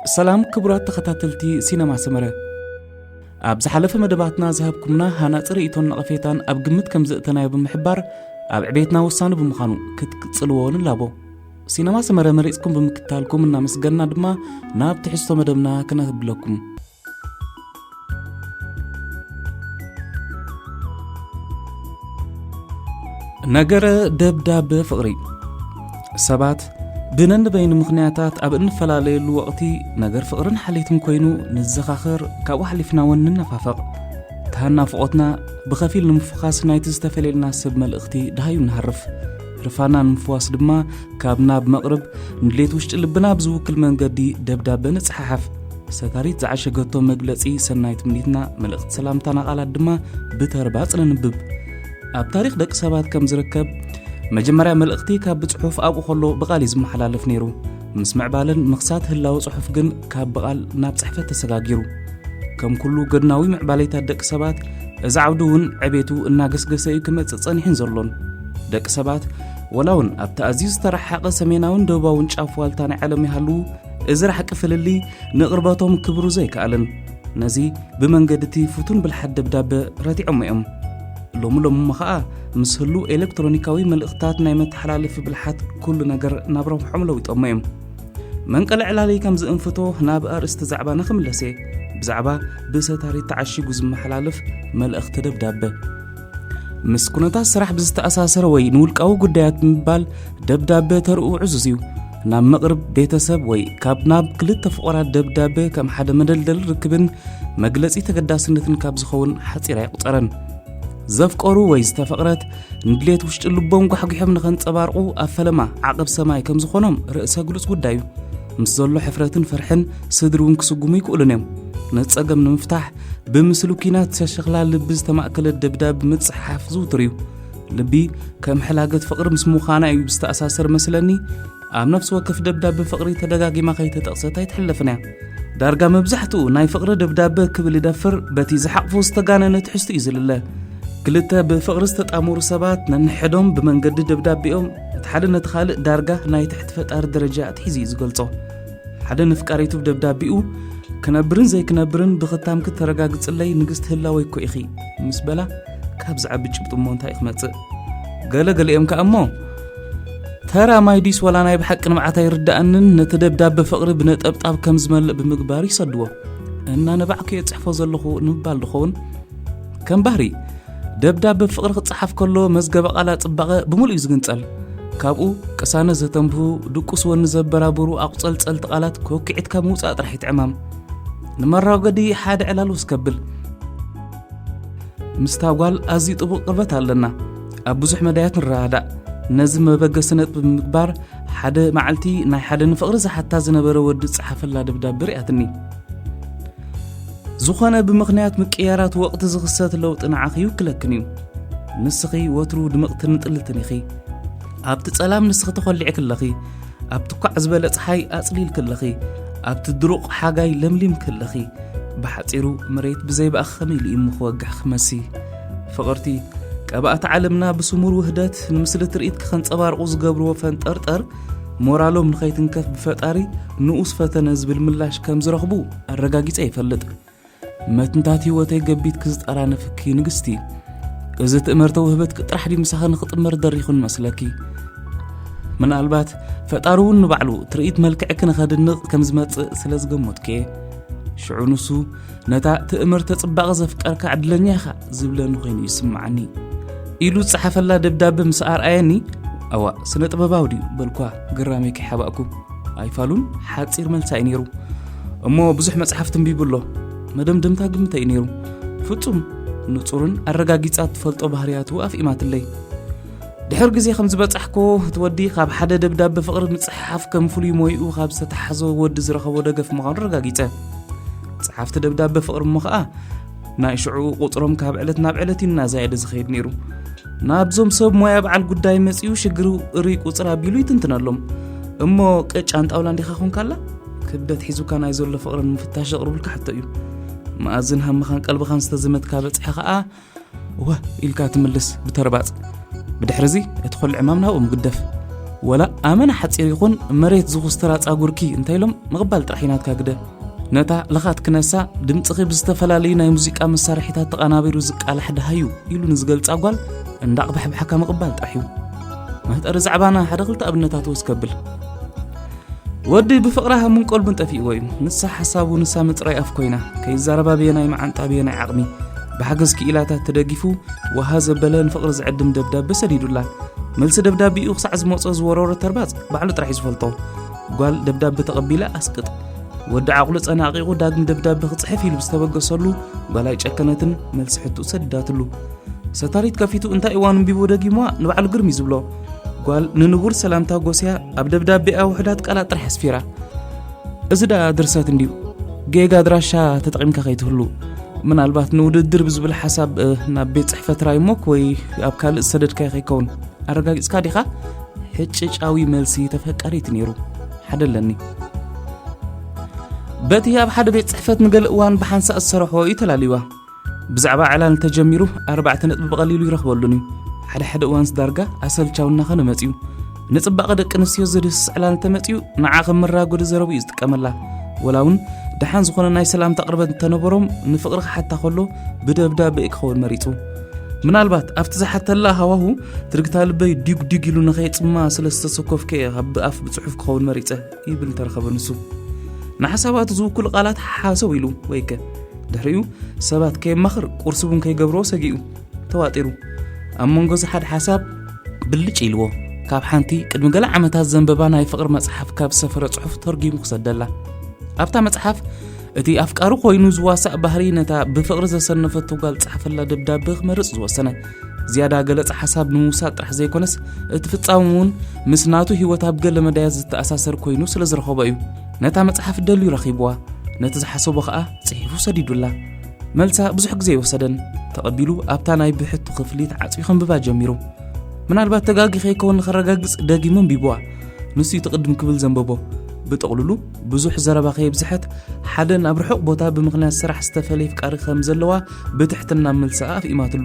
ሰላም ክቡራት ተኸታተልቲ ሲነማ ሰመረ፣ ኣብ ዝሓለፈ መደባትና ዝሃብኩምና ሃናጺ ርእይቶን ነቐፌታን ኣብ ግምት ከም ዘእተናዮ ብምሕባር፣ ኣብ ዕቤትና ወሳኒ ብምዃኑ ክትቅጽልዎ ንላቦ። ሲነማ ሰመረ መሪጽኩም ብምክታልኩም እናመስገንና ድማ ናብ ትሕዝቶ መደብና ክነህብለኩም። ነገረ ደብዳበ ፍቕሪ። ሰባት ብነንበይኑ ምኽንያታት ኣብ እንፈላለየሉ ወቕቲ፣ ነገር ፍቕርን ሓልዮትን ኮይኑ ንዘኻኸር፣ ካብኡ ሓሊፍና እውን ንነፋፈቕ። እታ ናፍቖትና ብኸፊል ንምፍዃስ ናይቲ ዝተፈለየልና ሰብ መልእኽቲ ደሃዩ ንሃርፍ። ህርፋና ንምፍዋስ ድማ ካብ ናብ መቕርብ ንድሌት ውሽጢ ልብና ብዝውክል መንገዲ ደብዳበ ንጸሓሓፍ። ሰታሪት ዝዓሸገቶ መግለጺ ሰናይ ትምኒትና፣ መልእኽቲ ሰላምታና ቃላት ድማ ብተርባጽ ነንብብ። ኣብ ታሪኽ ደቂ ሰባት ከም ዝርከብ፣ መጀመርያ መልእኽቲ ካብ ብጽሑፍ ኣብኡ ከሎ ብቓል እዩ ዝመሓላለፍ ነይሩ። ምስ ምዕባለን ምኽሳት ህላወ ጽሑፍ ግን ካብ ብቓል ናብ ጽሕፈት ተሰጋጊሩ። ከም ኩሉ ገድናዊ ምዕባሌታት ደቂ ሰባት፣ እዚ ዓውዲ እውን ዕቤቱ እናገስገሰ እዩ ክመጽእ ጸኒሑን ዘሎን። ደቂ ሰባት፣ ወላ እውን ኣብቲ ኣዝዩ ዝተረሓሓቐ ሰሜናውን ደቡባውን ጫፍ ዋልታ ናይ ዓለም ይሃልዉ፣ እዚ ራሕቂ ፍልልይ ንቕርበቶም ክብሩ ዘይከኣለን። ነዚ ብመንገዲ እቲ ፍቱን ብልሓት ደብዳበ ረቲዖሞ እዮም። ሎሚ ሎሚ እሞ ኸኣ፣ ምስ ህሉው ኤሌክትሮኒካዊ መልእኽታት ናይ መተሓላለፊ ብልሓት ኩሉ ነገር ናብ ረብሖም ለዊጦሞ እዮም። መንቀሊ ዕላለይ ከም ዝእንፍቶ ናብ ኣርእስቲ ዛዕባና ክምለስ እየ። ብዛዕባ ብሰታሪት ተዓሺጉ ዝመሓላለፍ መልእኽቲ ደብዳበ። ምስ ኩነታት ስራሕ ብዝተኣሳሰረ ወይ ንውልቃዊ ጉዳያት ብምባል ደብዳበ ተርኡ ዕዙዝ እዩ። ናብ መቕርብ ቤተሰብ ወይ ካብ ናብ ክልተ ፍቑራት ደብዳበ ከም ሓደ መደልደል ርክብን መግለጺ ተገዳስነትን ካብ ዝኸውን ሓጺር ኣይቁጸረን። ዘፍቀሩ ወይ ዝተፈቕረት ንድሌት ውሽጢ ልቦም ጓሕጒሖም ንኸንጸባርቑ ኣብ ፈለማ ዓቐብ ሰማይ ከም ዝኾኖም ርእሰ ግሉጽ ጉዳይ እዩ። ምስ ዘሎ ሕፍረትን ፍርሕን ስድሪ እውን ክስጉሙ ይክእሉን እዮም። ነቲ ጸገም ንምፍታሕ ብምስሉ ኲናት ሸሸኽላ ልቢ ዝተማእከለ ደብዳብ ምጽሓፍ ዝውቱር እዩ። ልቢ ከም ሕላገት ፍቕሪ ምስ ምዃና እዩ ዝተኣሳሰር መስለኒ፣ ኣብ ነፍሲ ወከፍ ደብዳበ ፍቕሪ ተደጋጊማ ከይተጠቕሰት ኣይትሕለፍን እያ። ዳርጋ መብዛሕትኡ ናይ ፍቕሪ ደብዳበ ክብል ይደፍር፣ በቲ ዝሓቕፎ ዝተጋነነ ትሕዝቶ እዩ ዝልለ። ክልተ ብፍቕሪ ዝተጣመሩ ሰባት ነንሕዶም ብመንገዲ ደብዳቤኦም እቲ ሓደ ነቲ ካልእ ዳርጋ ናይ ትሕቲ ፈጣሪ ደረጃ ኣትሒዙ እዩ ዝገልጾ። ሓደ ንፍቃሪቱ ብደብዳቤኡ፣ "ክነብርን ዘይክነብርን ብኽታምኪ ተረጋግጽለይ ንግስቲ ህላወይ እኮ ኢኺ" ምስ በላ፣ ካብ ዝዓቢ ጭብጢ እሞ እንታይ ክመጽእ? ገለ ገሊኦም ከኣ እሞ፣ "ተራ ማይ ድዩስ ዋላ ናይ ብሓቂ ንብዓት ኣይርድኣንን፣ ነቲ ደብዳበ ፍቕሪ ብነጠብጣብ ከም ዝመልእ ብምግባር ይሰድዎ። እናነባዕኩ እየ ጽሕፎ ዘለኹ" ንምባል ድኸውን? ከም ባህሪ፣ ደብዳበ ፍቕሪ ክጸሓፍ ከሎ መዝገበ ቃላት ጽባቐ ብምሉእ እዩ ዝግንጸል። ካብኡ ቅሳነት ዘተንብሁ፣ ድቁስ ወኒ ዘበራብሩ ኣቑጸልጸልቲ ቃላት ኮኪዕትካ ምውጻእ ጥራሕ እዩ እቲ ዕማም። ንመራጎዲ ሓደ ዕላል ውስ ከብል። ምስታ ጓል ኣዝዩ ጥቡቕ ቅርበት ኣለና። ኣብ ብዙሕ መዳያት ንረዳዳእ። ነዚ መበገሲ ነጥቢ ብምግባር፣ ሓደ መዓልቲ ናይ ሓደ ንፍቕሪ ዝሓታ ዝነበረ ወዲ ዝጸሓፈላ ደብዳበ ርእያትኒ። ዝኾነ ብምኽንያት ምቅያራት ወቕቲ ዝኽሰት ለውጢ ንዓኺ ይውክለክን እዩ። ንስኺ ወትሩ ድምቕትን ንጥልትን ኢኺ። ኣብቲ ጸላም ንስኺ ተኾሊዕኪ ኣለኺ። ኣብ ትኳዕ ዝበለ ጸሓይ ኣጽሊልኪ ኣለኺ። ኣብቲ ድሩቕ ሓጋይ ለምሊምኪ ኣለኺ። ብሓጺሩ መሬት ብዘይ ብኣኺ ከመይ ኢሉ እዩ እሞ ክወግሕ ክመሲ? ፍቕርቲ፣ ቀባእቲ ዓለምና ብስሙር ውህደት ንምስሊ ትርኢት ክኸንጸባርቑ ዝገብርዎ ፈንጠርጠር፣ ሞራሎም ንኸይትንከፍ ብፈጣሪ ንኡስ ፈተነ ዝብል ምላሽ ከም ዝረኽቡ ኣረጋጊጸ ይፈልጥ። መትንታት ህይወተይ ገቢትኪ ዝጠራነፍኪ ንግስቲ፣ እዚ ትእምርተ ውህበትኪ ጥራሕ ድዩ ምሳኺ ንኽጥመር ደሪኹ ንመስለኪ? ምናልባት ፈጣሪ እውን ንባዕሉ ትርኢት መልክዕኪ ንኸድንቕ ከም ዝመጽእ ስለ ዝገመትኩ እየ። ሽዑ ንሱ ነታ ትእምርተ ጽባቐ ዘፍቀርካ ዕድለኛ ኢኻ ዝብለኒ ኮይኑ ይስምዓኒ። ኢሉ ዝጸሓፈላ ደብዳበ ምስ ኣርኣየኒ፣ "ኣዋእ፣ ስነ ጥበባዊ ድዩ?" በልኳ፣ ግራመይ ከይሓባእኩ። ኣይፋሉን፣ ሓጺር መልሳ እዩ ነይሩ። እሞ ብዙሕ መጽሓፍ ትንቢቡ ኣሎ። መደምደምታ ግምተ እዩ ነይሩ። ፍጹም ንጹርን ኣረጋጊጻ እትፈልጦ ባህርያቱ ኣፍኢማትለይ። ድሕር ግዜ ከም ዝበጻሕኮ፣ እቲ ወዲ ካብ ሓደ ደብዳበ ፍቕሪ ምጽሓፍ ከም ፍሉይ ሞይኡ ካብ ዝተታሕዞ ወዲ ዝረኸቦ ደገፍ ምዃኑ ኣረጋጊጸ። ጸሓፍቲ ደብዳበ ፍቕሪ እሞ ኸኣ፣ ናይ ሽዑ ቁጽሮም ካብ ዕለት ናብ ዕለት እዩ እናዛየደ ዝኸይድ ነይሩ። ናብዞም ሰብ ሞያ በዓል ጉዳይ መጺኡ ሽግሩ እርይ ቁጽር ኣቢሉ ይትንትነሎም። "እሞ ቅጫን ጣውላን ዲኻ ኾንካላ?" ክብደት ሒዙካ ናይ ዘሎ ፍቕሪ ንምፍታሽ ዘቕርቡልካ ሕቶ እዩ። መኣዝን ሃምኻን ቀልብኻን ዝተዘመትካ በጽሐ ኸኣ፣ "ወ" ኢልካ ትምልስ ብተርባጽ። ብድሕርዚ እቲ ኹሉ ዕማም ናብኡ ምግደፍ። ወላ ኣመና ሓጺር ይኹን መሬት ዝኹስተራ ጻጉርኪ እንታይ ኢሎም ምቕባል ጥራሕ እዩ ናትካ ግደ። ነታ ለኻት ክነሳ ድምጽኺ ብዝተፈላለዩ ናይ ሙዚቃ መሳርሒታት ተቐናቢሩ ዝቃላሕ ደሃዩ ኢሉ ንዝገልጻ ጓል እንዳቕባሕባሕካ ምቕባል ጥራሕ እዩ። መህጠሪ ዛዕባና ሓደ ክልተ ኣብነታት ወስ ከብል። ወዲ ብፍቕራ ሃሙን ቀልቡን ጠፊእዎ እዩ። ንሳ ሓሳቡ ንሳ ምጽራይ ኣፍ ኮይና ከይዛረባ ብየናይ መዓንጣ ብየናይ ዓቕሚ ብሓገዝ ክኢላታት ተደጊፉ ወሃ ዘበለ ንፍቕሪ ዝዕድም ደብዳበ ሰዲዱላ። መልሲ ደብዳቤኡ ክሳዕ ዝመጾ ዝወረሮ ተርባጽ ባዕሉ ጥራሕ እዩ ዝፈልጦ። ጓል ደብዳበ ተቐቢላ ኣስቅጥ። ወዲ ዓቕሉ ጸናቒቑ ዳግም ደብዳበ ክጽሕፍ ኢሉ ዝተበገሰሉ ጓል ኣይጨከነትን፣ መልሲ ሕቱ ሰዲዳትሉ። ሰታሪት ከፊቱ እንታይ እዋን ኣንቢቡ ደጊምዋ ንባዕሉ ግርም እዩ ዝብሎ። ጓል ንንቡር ሰላምታ ጎስያ ኣብ ደብዳቤኣ ውሑዳት ቃላት ጥራሕ ኣስፊራ። እዚ ደኣ ድርሰት እንድዩ። ጌጋ ኣድራሻ ተጠቒምካ ከይትህሉ። ምናልባት ንውድድር ብዝብል ሓሳብ ናብ ቤት ጽሕፈት ራይሞክ ወይ ኣብ ካልእ ዝሰደድካዮ ከይከውን። ኣረጋጊጽካ ዲኻ? ሕጭጫዊ መልሲ ተፈቃሪት ነይሩ። ሓደ ኣለኒ። በቲ ኣብ ሓደ ቤት ጽሕፈት ንገለ እዋን ብሓንሳእ ዝሰርሖ እዩ ተላልዩዋ። ብዛዕባ ዕላል እንተጀሚሩ ኣርባዕተ ነጥቢ ብቐሊሉ ይረኽበሉን እዩ። ሓደ ሓደ እዋንስ ዳርጋ ኣሰልቻዊ እናኸነ መጺኡ። ንጽባቐ ደቂ ኣንስትዮ ዘድህስስ ዕላል እንተመጺኡ ንዓ ከም መራጎዲ ዘረቡ እዩ ዝጥቀመላ። ወላ እውን ደሓን ዝኾነ ናይ ሰላምታ ቅርበት እንተነበሮም ንፍቕሪ ክሓታ ከሎ ብደብዳበ እዩ ክኸውን መሪጹ። ምናልባት ኣብቲ ዝሓተላ ሃዋሁ ትርግታ ልበይ ዲግ ዲግ ኢሉ ንኸየጽማ ስለ ዝተሰኮፍከ እየ ካብ ብኣፍ ብጽሑፍ ክኸውን መሪጸ ይብል እንተረኸበ ንሱ። ንሓሳባቱ ዝውክሉ ቃላት ሓሰው ኢሉ ወይከ ድሕሪኡ ሰባት ከየማኽር ቁርሲ እውን ከይገብርዎ ሰጊኡ ተዋጢሩ ኣብ መንጎ ዝሓድ ሓሳብ ብልጭ ኢልዎ ካብ ሓንቲ ቅድሚ ገለ ዓመታት ዘንበባ ናይ ፍቕሪ መጽሓፍ ካብ ዝሰፈረ ጽሑፍ ተርጊሙ ክሰደላ። ኣብታ መጽሓፍ እቲ ኣፍቃሪ ኮይኑ ዝዋሳእ ባህሪ ነታ ብፍቕሪ ዘሰነፈቶ ጓል ጸሓፈላ ደብዳበ ክመርጽ ዝወሰነ። ዝያዳ ገለጸ ሓሳብ ንምውሳድ ጥራሕ ዘይኮነስ እቲ ፍጻሙ እውን ምስ ናቱ ህይወት ኣብ ገለ መዳያት ዝተኣሳሰር ኮይኑ ስለ ዝረኸቦ እዩ። ነታ መጽሓፍ ደልዩ ረኺብዋ። ነቲ ዝሓሰቦ ኸኣ ጽሒፉ ሰዲዱላ። መልሳ ብዙሕ ግዜ ይወሰደን ተቐቢሉ ኣብታ ናይ ብሕቱ ክፍሊ ተዓጽዩ ከንብባ ጀሚሩ። ምናልባት ተጋጊ ከይከውን ንኸረጋግጽ ደጊሙ ኣንቢብዋ። ንሱ እዩ ትቕድም ክብል ዘንበቦ። ብጥቕልሉ ብዙሕ ዘረባ ከየብዝሐት ሓደ ናብ ርሑቕ ቦታ ብምኽንያት ስራሕ ዝተፈለየ ፍቃሪ ከም ዘለዋ ብትሕትና መልሳ ኣፍኢማትሉ።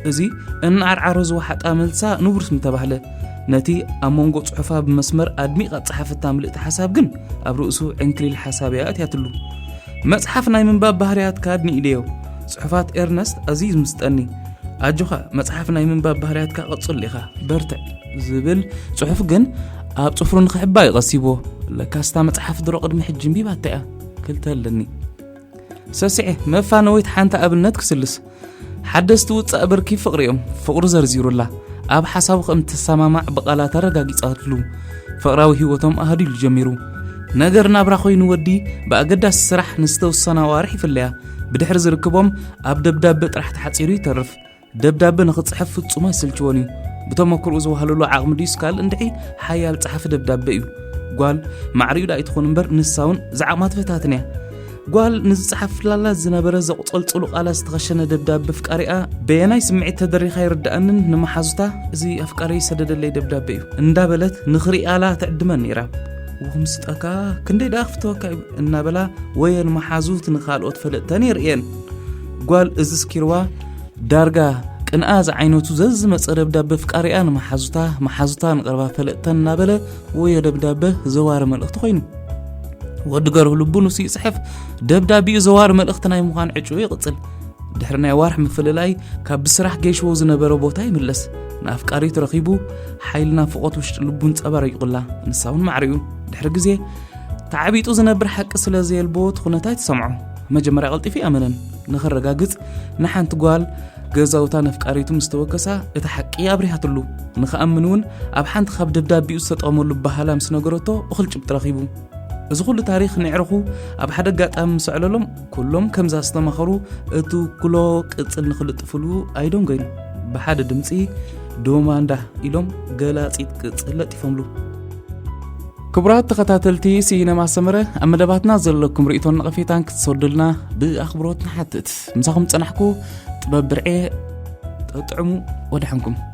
እዚ እናዓርዓሮ ዝወሓጣ መልሳ ንቡር ምስ ተባህለ ነቲ ኣብ መንጎ ጽሑፋ ብመስመር ኣድሚቓ ዝጸሓፈታ ምልእቲ ሓሳብ ግን ኣብ ርእሱ ዕንክሊል ሓሳብ እያ ኣትያትሉ። መጽሓፍ ናይ ምንባብ ባህርያትካ ኣድኒኢለዮ። ጽሑፋት ኤርነስት ኣዝዩ ዝምስጠኒ። ኣጆኻ መጽሓፍ ናይ ምንባብ ባህርያትካ ቀጽሉ ኢኻ። በርትዕ ዝብል ጽሑፍ ግን ኣብ ጽፍሩ ንኽሕባ እዩ ቀሲብዎ። ለካስታ መጽሓፍ ድሮ ቅድሚ ሕጂ እምቢባታ እያ። ክልተ ኣለኒ። ሰሲዐ መፋነወይት ሓንቲ ኣብነት ክስልስ። ሓደስቲ ውጻእ ብርኪ ፍቕሪ እዮም። ፍቕሩ ዘርዚሩላ ኣብ ሓሳቡ ከም ትሰማማዕ ብቓላት ኣረጋጊጻትሉ። ፍቕራዊ ህይወቶም ኣህዲሉ ጀሚሩ። ነገር ናብራ ኮይኑ ወዲ ብኣገዳሲ ስራሕ ንዝተወሰና ኣዋርሕ ይፍለያ። ብድሕሪ ዝርክቦም ኣብ ደብዳበ ጥራሕ ተሓጺሩ ይተርፍ። ደብዳበ ንኽጽሕፍ ፍጹም ኣይስልችዎን እዩ። ብተመክርኡ ዝዋህለሉ ዓቕሚ ድዩስ ካልእ እንድዒ ሓያል ጸሓፊ ደብዳበ እዩ። ጓል ማዕሪኡ ዳኣ ኣይትኹን እምበር ንሳ እውን ዝዓቕማ ትፈታትን እያ። ጓል ንዝጸሓፍላላ ዝነበረ ዘቑጸልጽሉ ቃላት ዝተኸሸነ ደብዳበ ፍቃሪኣ በየናይ ስምዒት ተደሪኻ ይርድኣንን ንመሓዙታ እዚ ኣፍቃሪ ይሰደደለይ ደብዳበ እዩ እንዳበለት ንኽሪኣላ ትዕድመን ነይራ። ውኹም ስጠካ ክንደይ ደኣ ክፍተወካ እዩ እናበላ ወየን መሓዙት ንኻልኦት ፈለጥተን የርእየን። ጓል እዚ ስኪርዋ ዳርጋ ቅንኣ ዝዓይነቱ ዘዝመጸ ደብዳበ ፍቃሪኣ ንመሓዙታ መሓዙታ ንቐርባ ፈለጥተን እናበለ ወዮ ደብዳበ ዘዋሪ መልእኽቲ ኮይኑ። ወዲ ገርሁ ልቡ ንሱ ይጽሕፍ። ደብዳቢኡ ዘዋሪ መልእኽቲ ናይ ምዃን ዕጭኡ ይቕጽል። ድሕሪ ናይ ዋርሕ ምፍልላይ ካብ ብስራሕ ገይሽዎ ዝነበረ ቦታ ይምለስ። ንኣፍቃሪት ረኺቡ ሓይሊ ናፍቖት ውሽጢ ልቡ እንጸባረቂቑላ። ንሳ እውን ማዕሪኡ ድሕሪ ግዜ ተዓቢጡ ዝነብር ሓቂ ስለ ዘየልቦ እቲ ኩነታ ይተሰምዖ። መጀመርያ ቀልጢፉ ይኣመነን። ንኸረጋግጽ ንሓንቲ ጓል ገዛውታ ነፍቃሪቱ ምስ ተወከሳ እቲ ሓቂ ኣብሪሃትሉ። ንኽኣምን እውን ኣብ ሓንቲ ካብ ደብዳቢኡ ዝተጠቐመሉ በሃላ ምስ ነገረቶ እኹል ጭብጢ ረኺቡ። እዚ ኩሉ ታሪኽ ንዕርኹ ኣብ ሓደ ኣጋጣሚ ምስ ኣዕለሎም ኩሎም ከምዛ ዝተማኸሩ እቲ ኩሎ ቅጽል ንኽልጥፍሉ ኣይደንጎዩን። ብሓደ ድምጺ ዶማንዳ ኢሎም ገላጺት ቅጽል ለጢፎምሉ። ክቡራት ተኸታተልቲ ሲነማ ሰመረ ኣብ መደባትና ዘለኩም ርእይቶን ነቐፌታን ክትሰዱልና ብኣኽብሮት ንሓትት። ምሳኹም ጸናሕኩ ጥበብ ብርዔ ጠጥዕሙ ወድሓንኩም።